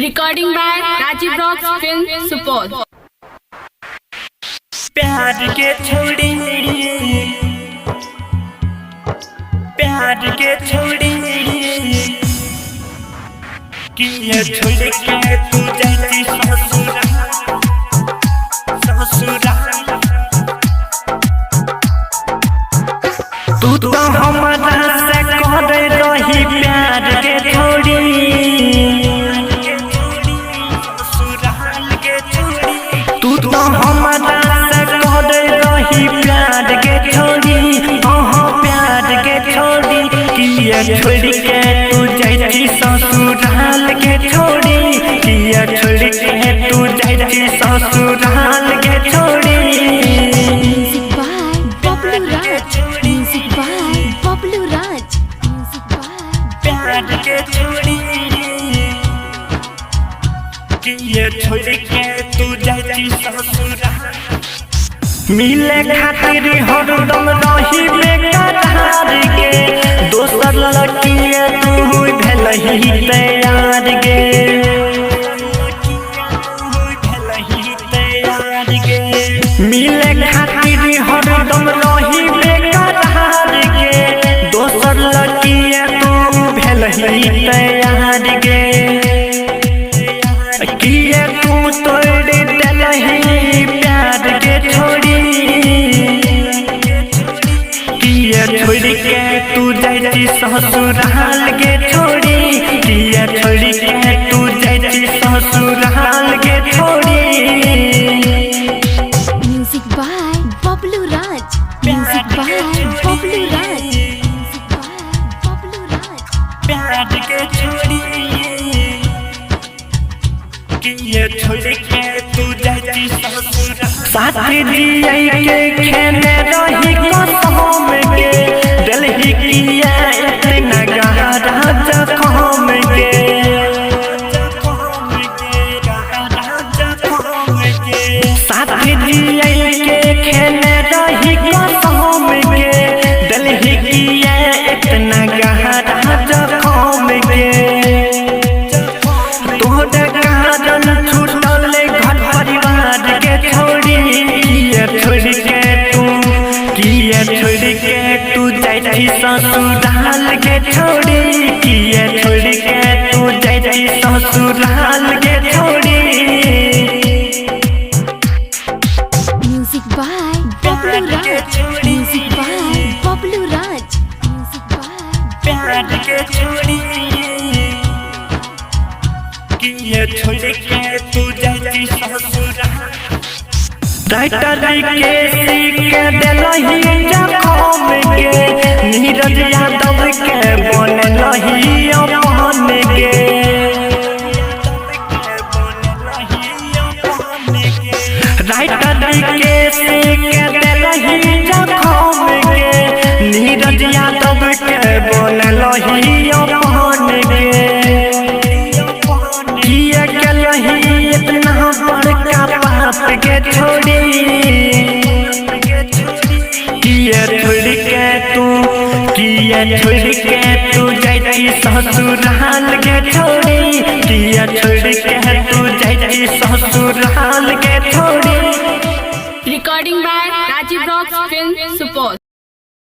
Recording by Rajiv Rocks Film Supaul. प्यार के छोड़ी, प्यार के छोड़ी, किया छोड़ के तू जाती ससुरा ससुरा। तू तो हमारा से कर रही प्यार के छोड़ी, तू तो हमारा से कर रही प्यार के छोड़ी, अहाँ प्यार के छोड़ी। किया छोड़ के तू जाती ससुराल के छोड़ी, किया छोड़ के तू जाती ससुराल के छोड़ी। Music by Bablu Raj. Music by Bablu Raj. Music by प्यार के छोड़ी, किया छोड़ के तू जाती ससुराल। मिले खातिर हरदम रही बेकरार के, दोसर लड़किया तू भेलही तैयार गे। मिले खातिर हरदम रही बेकरार के, दोसर लड़किया तू भेलही तैयार गे। किया तू तोड़ देलही प्यार के छोड़ी, किया छोड़ के तू जाती ससुराल के छोड़ी, किया छोड़ के तू जाती ससुराल के छोड़ी। Music by Bablu Raj. Music by Bablu Raj. Music by Bablu Raj. प्यार के छोड़ी, किया छोड़ के तू जाती ससुराल। साथ जिया के खेने रही कसम के, दिलही किया इतना गहरा जख्म के। साथ जिया के खेने रही कसम के, दिलही किया इतना गहरा जख्म के। तोहरे कारण छूटल घर परिवार के छोड़ी, किया छोड़ के तू, किया छोड़ के तू जाती ससुराल के छोड़ी, किया छोड़ के तू जाती ससुराल के छोड़ी। Music by Bablu Raj. Music by Bablu Raj. Music by प्यार के छोड़ी, किया छोड़ के तू जाती ससुराल। राइटर के सीख देलही जखम के, नीरज यादव के बनलही अपन के। राइटर के सीख देलही जखम के, नीरज यादव के बनलही अपन के। किया गेलही इतना बड़का पाप के छोड़ी, किया छोड़ के तू, किया छोड़ के तू जाती ससुराल के छोड़ी, किया छोड़ के तू जाती ससुराल के छोड़ी। Recording by Rajiv Rocks Film Supaul.